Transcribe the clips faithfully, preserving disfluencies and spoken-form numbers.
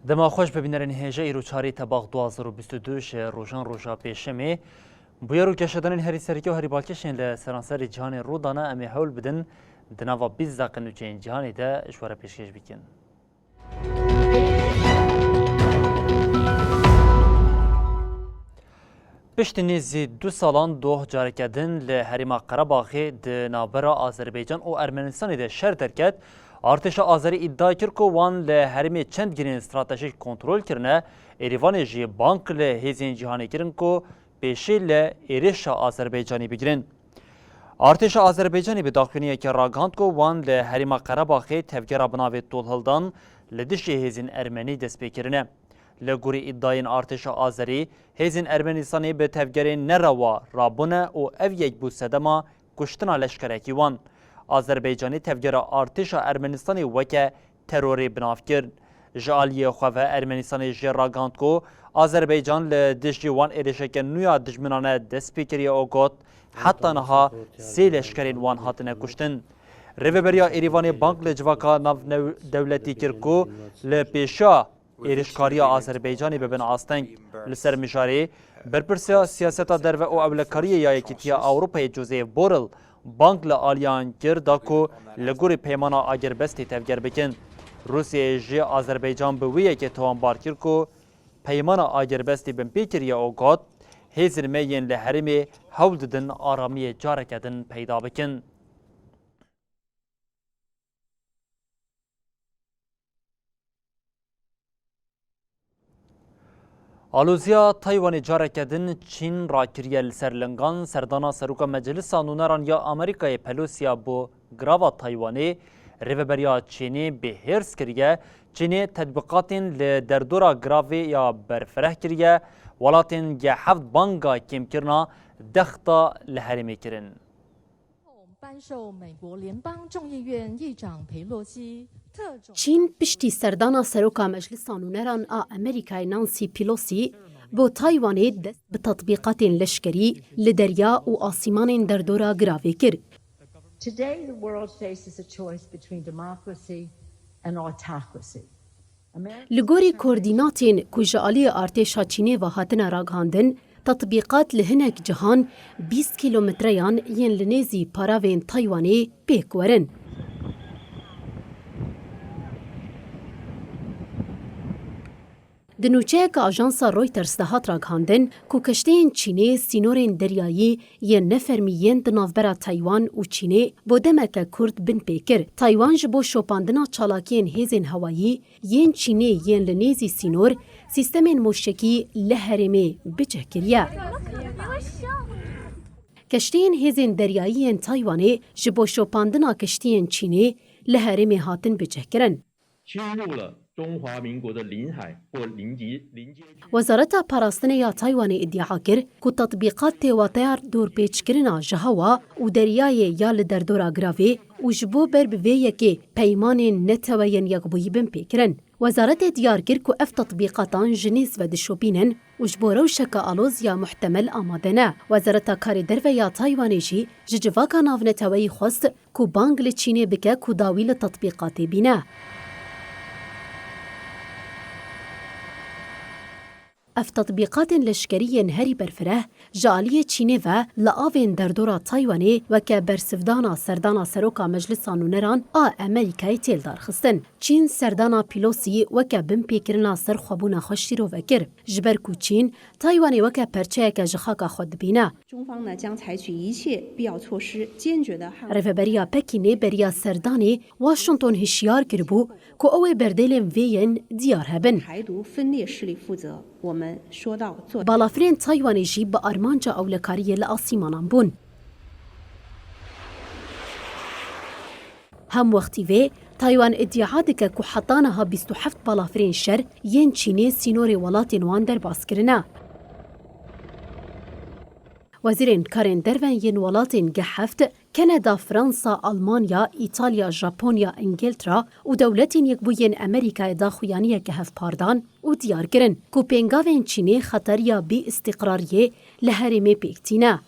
Dema xweş bi bînerên hêja, îro çarê tebax du hazar û bîst û du ji rojan roja pêşemê. Bûyer û geşedanên herî sereke û herî balkêş ên li seranserê cîhanê rû dane, em ê hewl bidin di nava bîst deqe nûçeyên cîhanê de ji we re pêşkêş bikin. Piştî nêzî du salan doh careke din li herêma Qerebaxê di navbera Azerbaycan û Ermenistanê de şer derket, artêşa Azerî îdia kir ku wan li herêmê çend girên stratejîk kontrol kirine, Êrîvanê jî bang li hêzên cîhanê kirin ku pêşî li êrişa Azerbaycanê bigirin. Artêşa Azerbaycanê bi daxuyaniyekê ragihand ku wan li herêma Qerebaxê tevgera bi navê Tolhildan li dijî hêzên Ermenî dest pê kirine. Li gorî îdayên artêşa Azerî, hêzên Ermenistanê bi tevgerên nerewa rabûne û ev yek bû sedema kuştina leşkerekî wan. Azerbaycanê tevgera artêşa Ermenistanê weke terorê bi nav kir. Ji aliyê xwe ve Ermenistanê jê ragihand ku Azerbaycan li dijî wan êrişeke nû ya dijminane dest pê kiriye û got, heta niha sê leşkerên wan hatine kuştin. Rêveberiya Êrîvanê bang li civaka navnewdewletî kir ku li pêşiya êrişkariya Azerbaycanê bibin asteng. Li ser mijarê, berpirsa siyaseta derve û ewlekariyê ya Yekîtiya Ewropayê Josep Borrell bang li aliyan kir da ku li gorî peymana agirbestê tevger bikin. Rûsyayê jî Azerbaycan bi wê yekê tawanbar kir ku peymana agirbestê binpê kiriye û got, hêzên me yên li herêmê hewl didin aramiyê careke din peyda bikin. Aloziya Taywanê careke din Çîn rakiriye li ser lingan. Serdana Seroka Meclisa Nûneran ya Amerîkayê Pelosiya bo girava Taywanê rêveberiya Çînê bi hêrs kiriye. Çînê tetbîqatên li derdora giravê ya berfireh kiriye. Welatên G heft banga kêmkirina dexta li herêmê kirin. 頒授美国联邦众议院议长佩洛西特种 Çîn piştî serdana Seroka Meclisa Nûneran a Amerîkayê Nancy Pelosi bo Taywanê dest bi tetbîqatên leşkerî li derya û asîmanên derdora giravê kir. Today the world faces a choice between democracy and autocracy. Li gorî koordînatên ku ji aliyê artêşa Çînê ve hatine ragihandin, tetbîqat li hinek cihan bîst kîlometreyan yên li nêzî paravên Taywanê pêk werin. Di nûçeyeke ajansa Reuters de hat ragihandin ku keştiyên Çînê sînorên deryayî yên nefermî yên di navbera Taywan û Çînê bo demeke kurt bin pê kir. Taywan ji bo şopandina çalakiyên hêzên hewayî yên Çînê yên li nêzî sînor, sîstemên moşekî li herêmê bicih kiriye. Keştiyên hêzên deryayî yên Taywanê ji bo şopandina keştiyên Çînê li herêmê hatin bicihkirin. 侵入了中华民国的领海或临接临接 Wezareta Parastinê ya Taywanê îdia kir ku tetbîqat tê wateya dorpêçkirina ji hewa û deryayê ya li derdora giravê û ji bo ber bi vê yekê peymanên Neteweyên Yekbûyî bin pê kirin. Wezaretê diyar kir ku ev tetbîqatan ji nêz ve dişopînin û ji bo rewşeke aloz ya muhtemel amade ne. Wezareta Karê Derve ya Taywanê jî ji civaka navneteweyî xwest ku bang li Çînê bike ku dawî li tetbîqatê bîne. Ev tetbîqatên leşkerî yên herî berfireh ji aliyê Çînê ve li avên derdora Taywanê weke bersivdana serdana Seroka Meclisa Nûneran a Amerîkayê tê lidarxistin. Çîn serdana Pelosi weke binpêkirina serxwebûna xwe şîrove kir, ji ber ku Çîn Taywanê weke perçeyeke ji xaka xwe dibîne. 中方呢将采取一切必要措施，坚决地捍卫 Rêveberiya Pekînê beriya serdanê Washington hişyar kiribû ku ew ê berdêlên vê yên diyar hebin. 台独分裂势力负责，我们说到做到。 Balafirên Taywanê jî bi armanca ewlekariyê li asîmanan bûn. Hemwextî vê, Taywan îdia dike ku heta niha bîst û heft balafirên şer yên Çînê sînorê welatên wan derbas kirine. Wezîrên karên derve yên welatên G heft, Kanada, Fransa, Almanya, Îtalya, Japonya, Îngiltera û Dewletên Yekbûyî yên Amerîkayê daxuyaniyeke hevpar dan û diyar kirin ku pêngavên Çînê xeteriya bî îstîqrariyê li herêmê pêk tîne.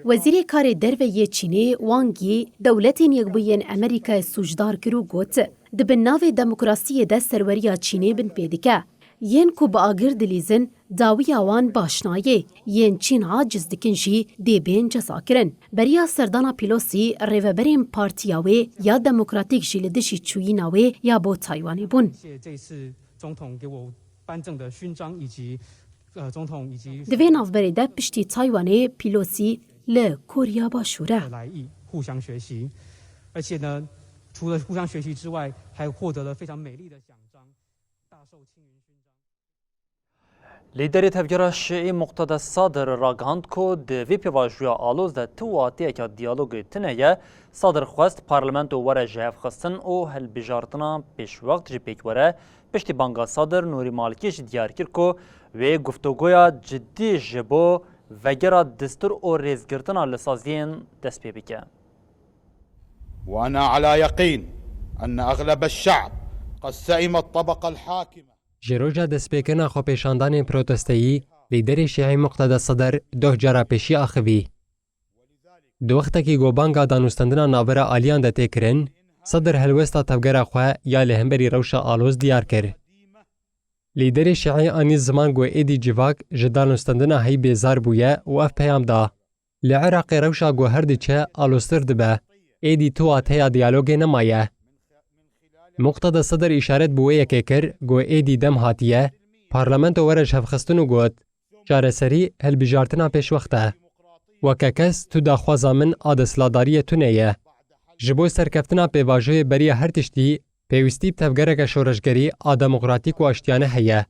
Wezîrê Karê Derve yê Çînê, Wang Yi, Dewletên Yekbûyî yên Amerîkayê sûcdar kir û got, Di bin navê demokrasiyê de serweriya Çînê binpê dike. Yên ku bi agir dilîzin, dawiya wan baş nayê. Yên Çîn aciz dikin jî dê bên cezakirin. Beriya serdana Pelosi, rêveberên partiya wê ya demokratîk jî li dijî çûyîna wê ya bo Taywanê bûn. 谢谢这次总统给我颁证的勋章以及，呃，总统以及 Di vê navberê de piştî Taywanê Pelosi li Koriya Başûr e. 来互相学习，而且呢，除了互相学习之外，还获得了非常美丽的奖章，大绶青云勋章。 Lîderê tevgera Şiî Muqteda Sadir ragihand ku di vê pêvajoya aloz de tu watiyeke diyalogê tune ye. Sadir xwest parlamento were jihevxistin û hilbijartina pêşwext jî pêk were. Piştî banga Sadir, Nûrî Malikî jî diyar kir ku wê guftûgoya cidî ji bo vegera destûr û rêzgirtina li saziyên dest pê bike. وأنا على يقين أن أغلب الشعب قد سئم الطبقة الحاكمة. Ji roja destpêkirina xwepêşandanên protesteyî, lîderê şîî Muqteda Sedr doh cara pêşî axivî. Di wextekî ku banga danûstendina navbera aliyan de tê kirin, Sedr helwesta tevgera xwe ya li hemberî rewşa aloz diyar kir. Lîderê şîî anî ziman ku êdî civak ji danûstendina heyî bêzar bûye û ev peyam da, Li Iraqê rewşa ku her diçe aloztir dibe, êdî tu wateya diyalogê nemaye. Muqteda Sedr îşaret bi wê yekê kir ku êdî dem hatiye, parlamento were jihevxistin û got, Çareserî hilbijartina pêşwext e. Weke kes tu daxwaza min a desthilatdariyê tune ye. Ji bo serkeftina pêvajoyê beriya her tiştî, pêwîstî bi tevgereke şoreşgerî a demokratîk û aştiyane heye.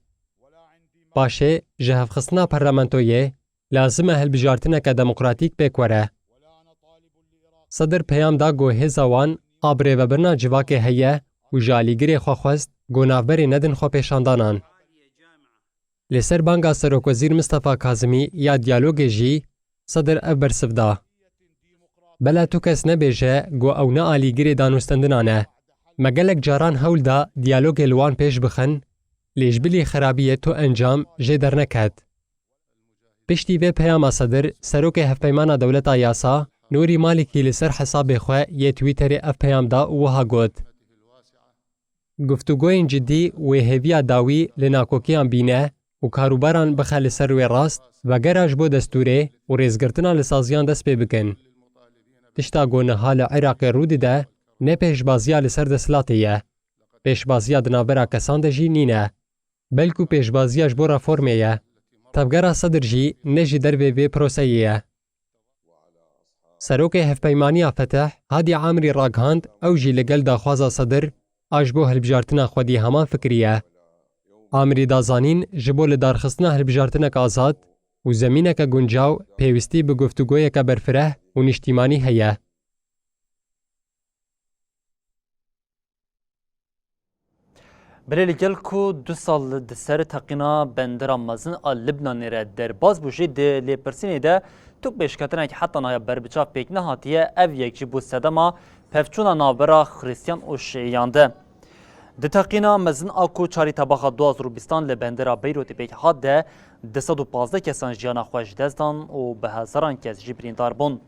Paşê, jihevxistina parlamentoyê, lazim e hilbijartineke demokratîk pêk were. Sedr peyam da ku hêza wan a birêvebirina civakê heye û ji alîgirê xwe xwest ku navberê nedin xwepêşandanan. Li ser banga Serokwezîr Mistefa Kazimî ya diyalogê jî Sedr ev bersiv da. Bela tu kes nebêje ku ew ne alîgirê danûstendinan e. Me gelek caran hewl da diyalogê li wan pêş bixin, lê ji bilî xerabiyê tu encam jê derneket. Piştî vê peyama Sedir, Serokê Hevpeymana Dewleta Yasa, Nûrî Malîkî li ser hesabê xwe yê Twitterê ev peyam da û wiha got, Guftûgoyên cidî wê hêviya dawî li nakokiyan bîne û karûbaran bixe li ser wê rast, vegera ji bo destûrê û rêzgirtina li saziyan dest pê bikin. Tişta ku niha li Iraqê rû dide, ne pêşbaziya li ser desthilatê ye. Pêşbaziya di navbera kesan de jî nîne. Belkû pêşbaziya ji bo reformê ye. Tevgera Sedir jî ne ji dervê vê proseyê ye. Serokê Hevpeymaniya Feteh, Hadî Amrî ragihand, ew jî li gel daxwaza Sedir a ji bo hilbijartina xwedî heman fikirî ye. Amrî da zanîn, ji bo lidarxistina hilbijartinek azad û zemîneke guncaw pêwîstî bi guftûgoyeke berfireh û niştîmanî heye. Belê li gel ku du sal di ser teqîna bendera mezin a Libnanê re derbas bû jî, di lêpirsînê de tu pêşketinek heta niha berbiçav pêk nehatiye, ev yek jî bû sedema pevçûna navbera Xristiyan û Şiiyan de. Di teqîna mezin a ku çarê tebaxa du hazar û bîstan li bendera Beyrûtê pêk hat de, du sed û pazdeh kesan jiyana xwe ji dest dan û bi hezaran kes jî birîndar bûn.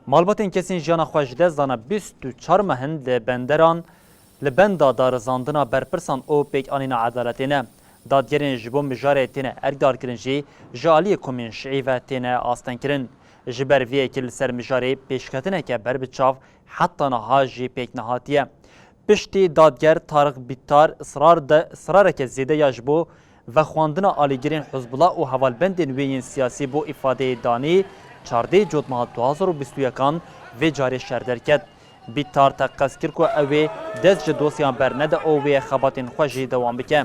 Malbatên kesên jiyana xwe ji dest dane bîst û çar meh in li benderan li benda darizandina berpirsan û pêkanîna edaletê ne. Dadgerên ji bo mijarê têne erkdarkirin jî ji aliyê komên şiî ve têne astengkirin. Ji ber vê yekê li ser mijarê pêşketineke berbiçav heta niha jî pêk nehatiye. Piştî dadger Tariq Bîtar israr de, israreke zêde ya ji bo vexwandina alîgirên Hizbullah û hevalbendên wê yên siyasî bo îfadeyê danî, çardeh cotmeha du hazar û bîst û yekan vê carê şer derket. Bîtar teqez kir ku ew ê dest ji dosyeyan bernede û wê xebatên xwe jî dewam bike.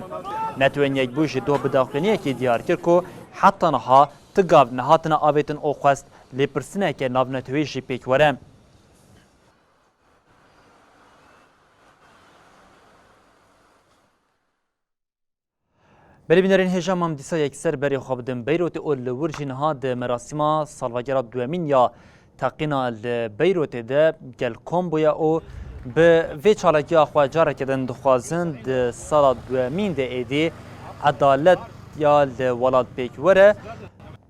Netewên Yekbûyî jî doh bi daxuyaniyekê diyar kir ku heta niha ti gav nehatine avêtin û xwest lêpirsîneke navneteweyî jî pêk were. Belê bînerên hêja, em dîsa yekser berê xwe bidin Beyrûtê û li wir jî niha di merasîma salvegera duyemîn ya teqîna li Beyrûtê de gel kom bûye û bi vê çalakiya xwe careke din dixwazin di sala duyemîn de êdî edalet ya li welat pêk were.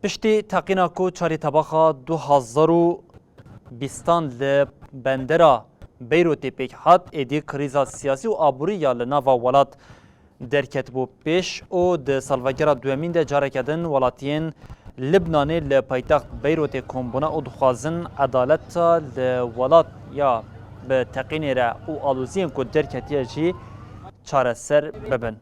Piştî teqîna ku çarê tebaxa du hazar û bîstan li bendera Beyrûtê pêk hat, êdî krîza siyasî û aborî ya li nava welat derketibû pêş û di salvegera duyemîn de careke din welatiyên Libnanê li paytext Beyrûtê kom bûne û dixwazin edaleta li welat ya bi teqînê re û aloziyên ku derketiye jî çareser bibin.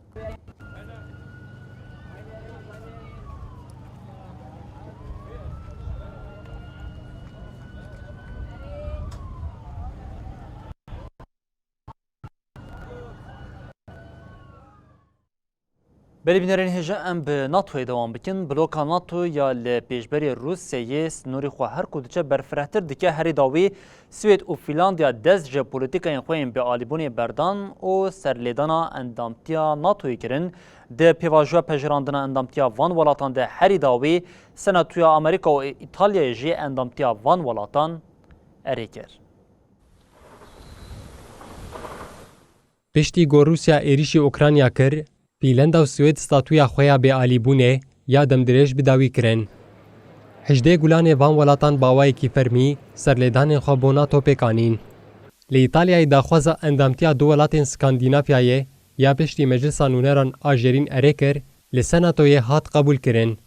Belê bînerên hêja, em bi NATOyê dewam bikin. Bloka NATO ya li pêşberî Rûsyayê sînorê xwe her ku diçe berfirehtir dike. Herî dawî Swêd û Fînlandya dest ji polîtîkayên xwe yên bêalîbûnê berdan û serlêdana endamtiya NATOyê kirin. Di pêvajoya pejirandina endamtiya van welatan de herî dawî Senatoya Amerîka û Îtalyayê jî endamtiya van welatan erê kir. Piştî ku Rûsya êrîşî Ukrayna kir, Fînlanda û Swêd statûya xwe ya bêalîbûnê ya demdirêj bi dawî kirin. Hejdeh gulanê van welatan bi awayekî fermî serlêdanên xwe bo NATO pêk anîn. Li Îtalyayê daxwaza endamtiya du welatên Skandînavyayê ya piştî Meclisa Nûneran a Jêrîn erê kir, li Senatoyê hat qebûlkirin.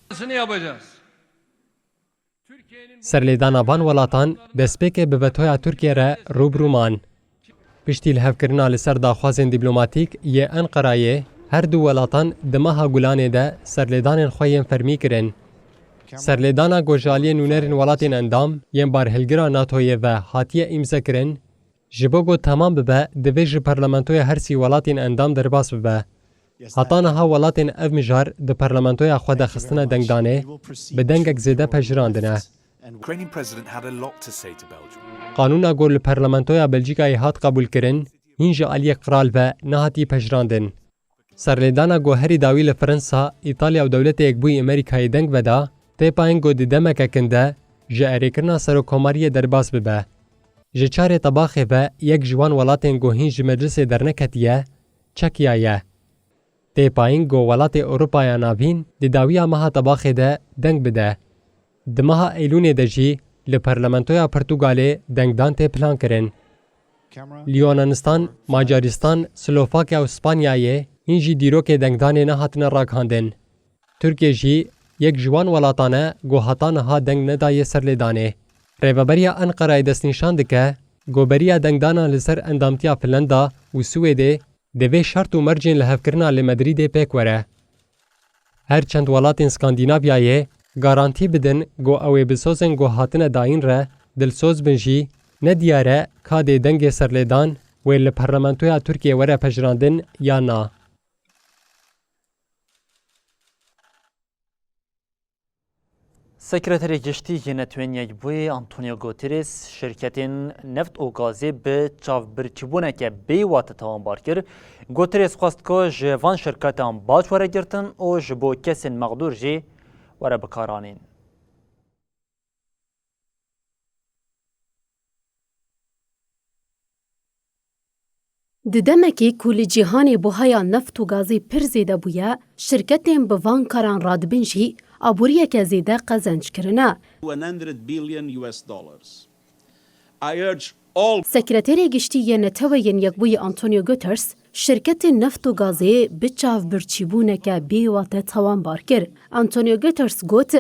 Serlêdana van welatan destpêkê bi vetoya Tirkiyê re rû bi rû man. Piştî lihevkirina li ser daxwazên dîplomatîk yê Enqerayê, her du welatan di meha Gulanê de serlêdanên xwe yên fermî kirin. Serlêdana ku ji aliyê nûnerên welatên endam yên barhilgira NATOyê ve hatiye îmzekirin, ji bo ku temam bibe, divê ji parlamentoya her sî welatên endam derbas bibe. Heta niha welatên ev mijar di parlamentoya xwe de xistine dengdanê, bi dengek zêde pejirandine. Ukrainian president had a lot to say to Belgium. Qanûna ku li parlamentoya Belcîkayê hat qebûlkirin, hîn ji aliyê qral ve nehatî pejirandin. Serlêdana ku herî dawî li Fransa, Îtalya û Dewletê Yekbûyî Amerîkayê deng veda, tê payîn ku di demeke kin de ji erêkirina serokkomariyê derbas bibe. Ji çarê tebaxê ve yek ji wan welatên ku hîn ji meclisê derneketiye, Çekya ye. Tê payîn ku welatê Ewropaya Navîn di dawiya meha tebaxê de deng bide. Di meha Eylûnê de jî li Parlamentoya Portugalê dengdan tê plankirin. Li Yunanistan, Macaristan, Slovakya û Spanyayê hîn jî dîrokê dengdanê nehatine ragihandin. Tirkiye jî yek ji wan welatan e ku heta niha deng nedaye serlêdanê. Rêveberiya Enqerayê destnîşan dike ku beriya dengdana li ser endamtiya Finlanda û Swêdê divê şert û mercên lihevkirina li Medrîdê pêk were. Her çend welatên Skandînavyayê garantî bidin ku ew ê bi sozên ku hatine dayîn re dilsoz bin jî, ne diyar e ka dê dengê serlêdan wê li Parlamentoya Tirkiyê were pejirandin ya na. Sekreterê Giştî yê Netewên Yekbûyî Antonio Guterres şirketên neft û gazê bi çavbirçîbûneke bêwate tawanbar kir. Guterres xwest ku ji van şirketan bac were girtin û ji bo kesên mexdûr jî were bikaranîn. Di demekê ku li cîhanê buhaya neft û gazê pir zêde bûye, şirketên bi van karan radibin jî aboriyeke zêde qezenc kirine. One hundred billion U S dollars. I urge all Sekreterê Giştî yê Neteweyên Yekbûyî Antonio Guterres, şirketên neft û gazê bi çavbirçîbûneke bêwate tawanbar kir. Antonio Guterres got,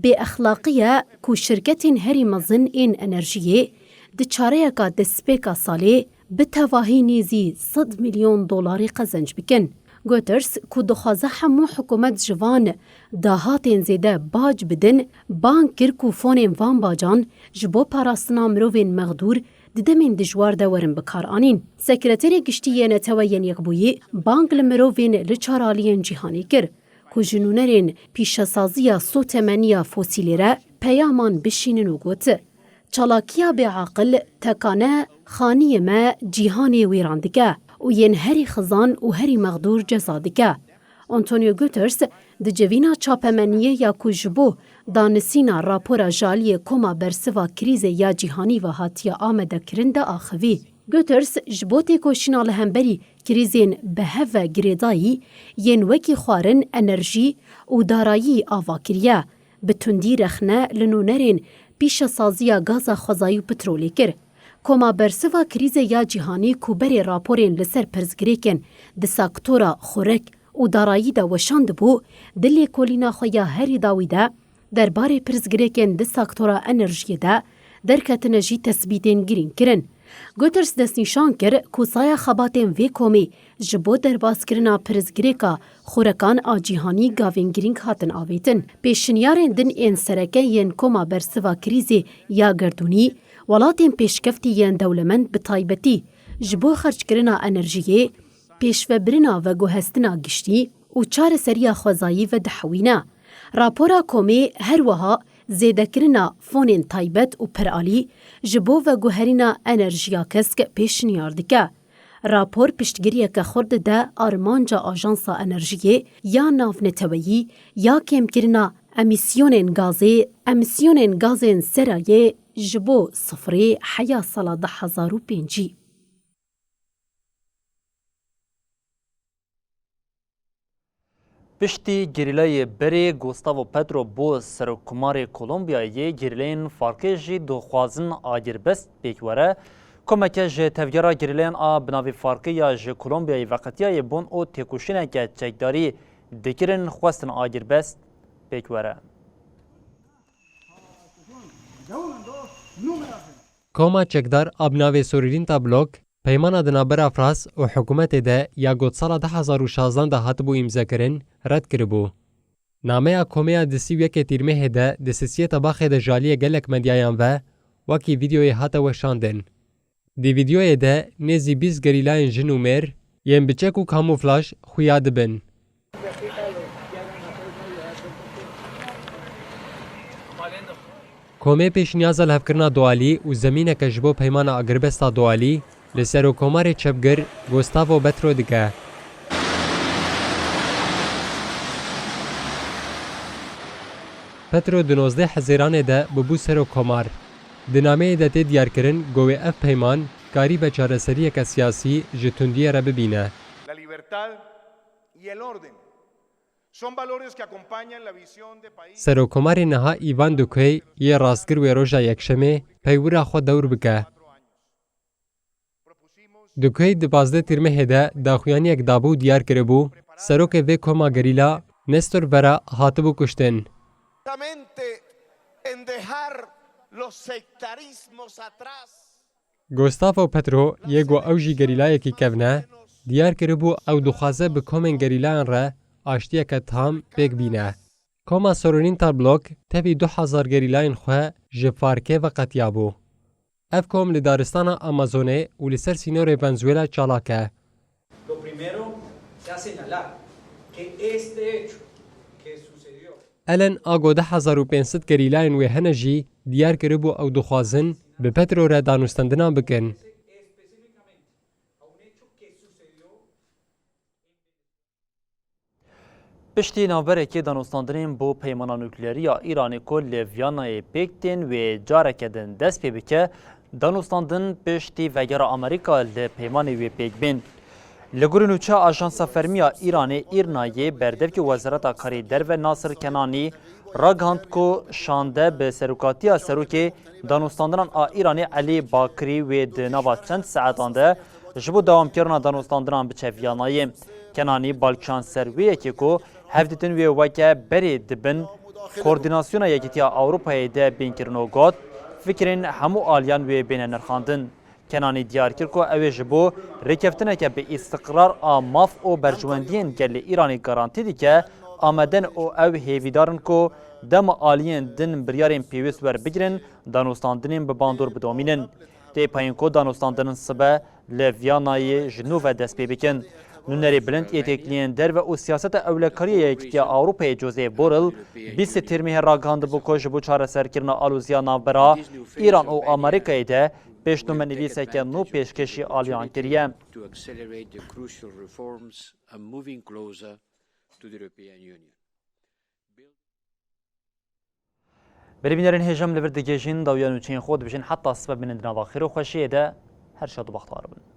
bêexlaqî ye ku şirketên herî mezin ên enerjiyê di çareyeka destpêka salê bi tevahî nêzî sed milyon dolarî qezenc bikin. Guterres ku dixwaze hemû hikûmet ji van dahatên zêde bac bidin, bang kir ku fonên van bacan ji bo parastina mirovên mexdûr di demên dijwar de werin bikaranîn. Sekreterê Giştî yê Neteweyên Yekbûyî bang li mirovên li çar aliyên cîhanê kir ku ji nûnerên pîşesaziya sotemeniya fosîlê re peyaman bişînin û got, çalakiya bêaqil tekane xaniyê me cîhanê wêran dike û yên herî xizan û herî mexdûr ceza dike. Antonio Guterres di civîna çapemeniyê ya ku ji bo danûsîna rapora ji aliyê Koma Bersiva Krîzê ya Cîhanî ve hatiye amadekirin de axivî. Guterres ji bo têkoşîna li hemberî krîzên bi hev ve girêdayî yên wekî xwarin, enerjî û darayî ava kiriye, bi tundî rexne li nûnerên pîşesaziya gaza xwezayî û petrolê kir. Koma bersiva krîzê ya cîhanî ku berê raporên li ser pirsgirêkên di sektora xurek û darayî de weşandibû, di lêkolîna xwe ya herî dawî de derbarê pirsgirêkên di sektora enerjiyê de derketine jî tesbîtên girîng kirin. Guterres destnîşan kir ku saya xebatên vê komê ji bo derbaskirina pirsgirêka xurekan a cîhanî gavên girîng hatin avêtin. Pêşinyarên din ên sereke yên koma bersiva krîzê ya gerdûnî, welatên pêşkeftî yên dewlemend bi taybetî ji bo xerckirina enerjiyê, pêşvebirina veguhestina giştî û çareseriya xwezayî vedihewîne. Rapora komê her wiha zêdekirina fonên taybet û piralî ji bo veguherîna enerjiya kesk pêşniyar dike. Rapor piştgiriyeke xurt dide armanca Ajansa Enerjiyê ya Navneteweyî ya kêmkirina emîsyonên gazê, emîsyonên gazên serayê ji bo sifrê heya sala du hezar û pêncî. Piştî gerîlayê berê Gustavo Petro bû serokkomarê Kolombiyayê, gerîlayên Farkê jî dixwazin agirbest pêk were. Komeke ji tevgera gerîlayan a bi navê Farkê ya ji Kolombiyayê veqetiyaye bûn û têkoşîneke çekdarî dikirin, xwestin agirbest pêk were. Koma çekdar a bi navê Soririnta Blok, peymana di navbera Frans û hikûmetê de ya ku di sala du hezar û şazdan de hatibû îmzekirin, red kiribû. Nameya komê ya di sî û yekê Tîrmehê de di sisiyê Tebaxê de ji aliyê gelek medyayan ve wekî vîdeoyê hate weşandin. Di vîdeoyê de nêzî bîst gerîlayên jin û mêr yên bi çek û kamûflaj xuya dibin. Komê pêşniyaza lihevkirina dualî û zemîneke ji bo peymana agirbesta dualî li serokkomarê çepgir Gustavo Petro dike. Petro di nozdeh Hezîranê de bûbû serokkomar. Di nameyê de tê diyarkirin ku wê ev peyman karibe çareseriyeke siyasî ji tundiyê re bibîne. La libertad y el orden son valores que acompañan la visión de país. Serokkomarê niha Ivan Duque yê rastgir wê roja Yekşemê peywira xwe dewr bike. Duque di pazdeh Tîrmehê de daxuyaniyek dabû û diyar kiribû, serokê vê koma gerîla Nestor Vera hatibû kuştin. Precisamente en dejar los sectarismos atrás. Gustavo Petro yê ku ew jî gerîlayekî kevn e, diyar kiribû ew dixwaze bi komên gerîlayan re aştiyeke tam pêk bîne. Koma Soririnta Blok tevî du hezar gerîlayên xwe ji Farkê veqetiyabû. Ev kom li daristana Amazonê û li ser sînorê Venezuela çalak e. Lo primero, se ha señalar que este hecho que sucedió Elen a ku du hezar û pênc sed gerîlayên wê hene jî diyar kiribû ew dixwazin bi Petro re danûstendina bikin. Piştî navberekê danûstandinên bo peymana nukleerî ya Îranê ku li Viyanayê pêk tên wê careke din dest pê bike, danûstandin piştî vegera Amerîka li peymanê wê pêk bên. Li gorî nûçeya Ajansa Fermî ya Îranê, Îrnayê, berdevkê Wezareta Karê Derve Nasir Kenanî ragihand ku şande bi serokatiya serokê danûstandinan a Îranê Elî Bakirî wê di nava çend saetan de ji bo dewamkirina danûstandinan biçe Viyanayê. Kenanî balkişand ser wê yekê ku hevdîtin wê weke berê di bin koordînasyona Yekîtiya Ewropayê de bên kirin û got, fikirên hemû aliyan wê bêne nirxandin. Kenanî diyar kir ku ew ê ji bo rêkeftineke bi îstiqrar a maf û berjewendiyên gelê Îranê garantî dike, amade ne û ew hêvîdar in ku dema aliyên din biryarên pêwîst werbigirin, danûstandinên bi bandor bidomînin. Tê peyên ku danûstandinên sibe li Viyanayê ji nû ve dest pê bikin. Nûnerê bilind yê têkiliyên derve û siyaseta ewlekariyê ya Yekîtiya Ewropayê Josep Borrell bîstê Tîrmehê ragihandibû ku ji bo çareserkirina aloziya navbera Îran û Amerîkayê de pêşnomenivîseke nû pêşkêşî aliyan kiriye. To accelerate the crucial reforms and moving closer to the European Union. Berê bînerên hêja, em li vir digihîjin dawiya nûçeyên xwe, dibêjin heta sibe bimînin di nava xêr û xweşiyê de, her şad û bextewar bin.